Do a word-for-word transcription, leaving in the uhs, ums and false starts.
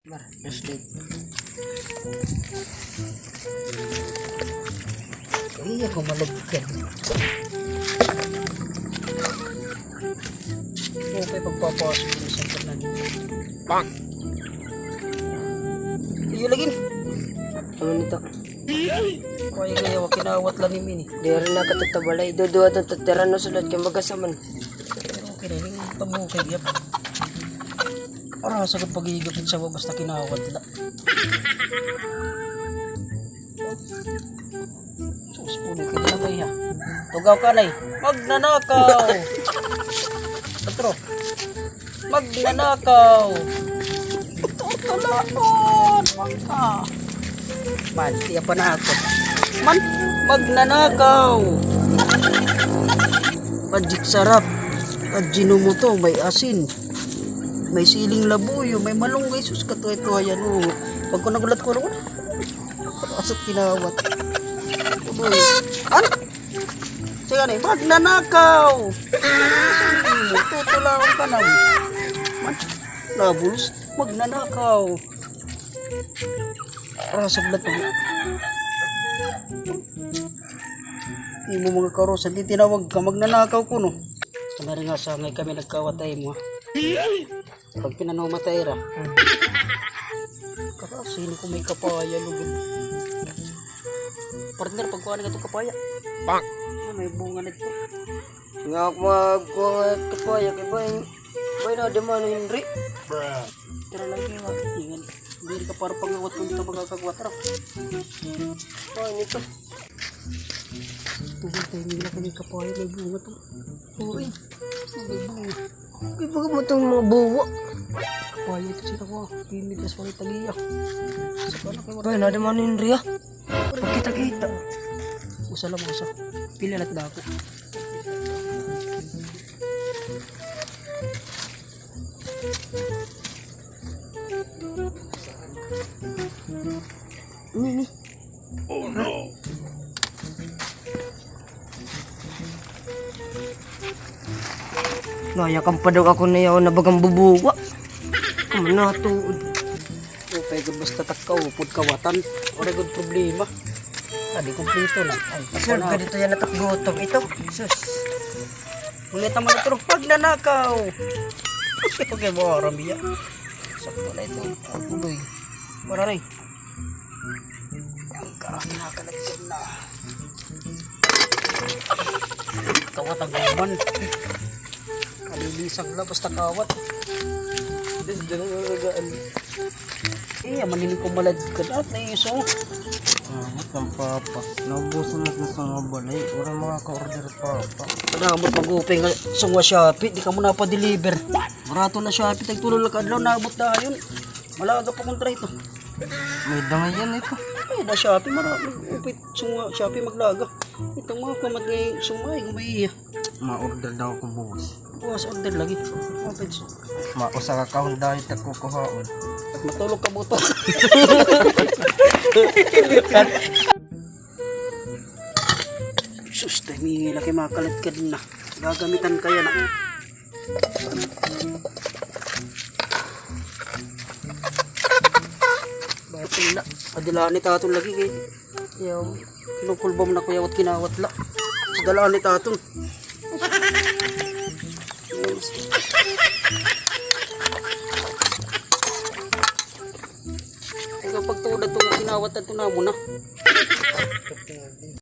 Mar, flashlight. Ay, ako malagkad. Okay, pagpapasok ko sa tanan. Pak! Iyo lagi ni. Ano nito? Kaya kaya, wa kinawat la ni Mini. Diri na katatabalay. Duduha itong tatiran no sulod kay magasaman. Pero okay na, yung pamukay, yap. Para sa kung pag-iigapit sa baba, basta kinawat la. Sus, puno ka na kaya. Tugaw ka, nay. Magnanakaw! Otro. Magnanakaw! Tutulaon! Mangka! Man, tiya pa na ako. Man, magnanakaw! Magic Sarap. Ajinomoto, may asin. May siling labuyo, may malunggay. Sus, katuway-tuway yan, oh. Pag ko nagulat ko, ano? Asot kinawat. Uy. Ano? Sige ni, magnanakaw! Tutulaon ka na. Man, nabulos, magnanakaw. Rasag na to. Imo mga karosa, di tinawag ka, magnanakaw kuno. Kanari nga sangay kami nagkawatay mo, ha? Pag pinanumatay ra. Kaka, sino ko may kapaya, lugod. Partner, pagkuha na itong kapaya. Pak! Ah, may bunga na ito. Nga ako magkuha nga kapaya, kay bay, bay na, di man, Henry. Tara lang kayo, ha. Ingan. Hindi ka para pangawat kung ito magkakagwat ra. Ay, nito. Tuloy tayo nila kami kapaya, may bunga to. Uy, may bunga. Uy, baga mo itong mga buwa. Kapaya ito sila ko. Pinigas pa rin tagiya. Sa ka na kayo. Bay, nada man yun, Ria. Pagkita-kita. Usa lang, usa. Pila lang dako. Ini, ini. Oh, no. Nayakan pa daw ako na yaw na bagang bubuwa. Kaman natuod. Okay, good, basta takaw, pud kawatan. Wala good problema. Adi, kumplito na. Ay, sir, pala. Ganito yan at gutom ito. Sus. Ulit naman ito, pag nanakaw. Okay, mo, Ramia. Sakto na ito. Ang tuloy. Wala na eh. Ang kain na, kalagyan na. Kawat ang guman. Kalilisang la, basta kawat. Des, dyan ang nalagaan. Iya, manini ko malad ka dati, so. Ah, ba't ang papa? Naubusan na sa mga balay. Wala mga ka-order, papa. Kadamot mag-upay nga sungwa Shopee, di ka mo napa-deliver. Barato na Shopee, tagtulo la ka adlaw, naabot na yun. Malaga pa kontra ito. May dangayan ito. Ay, na Shopee, marami. Upit, sungwa Shopee, maglaga. Itong mga kumat ngay sungwa, ay, gumay iya. Ma-order daw ako buwas. Buwas order lagi. Mga peds. Ma-, usa ka kahon dahil ta kukuhaon. At matulog ka buto. Sus, timing laki mga kaladkad na. Gagamitan kaya na. Bakit na? Adilaan ni Taton lagi kay. Yaw, kinukulba mo na kuya, wat kinawat la. Sa dalaan ni Taton. Ikaw pagtuod ato nga kinawat ato na mo na.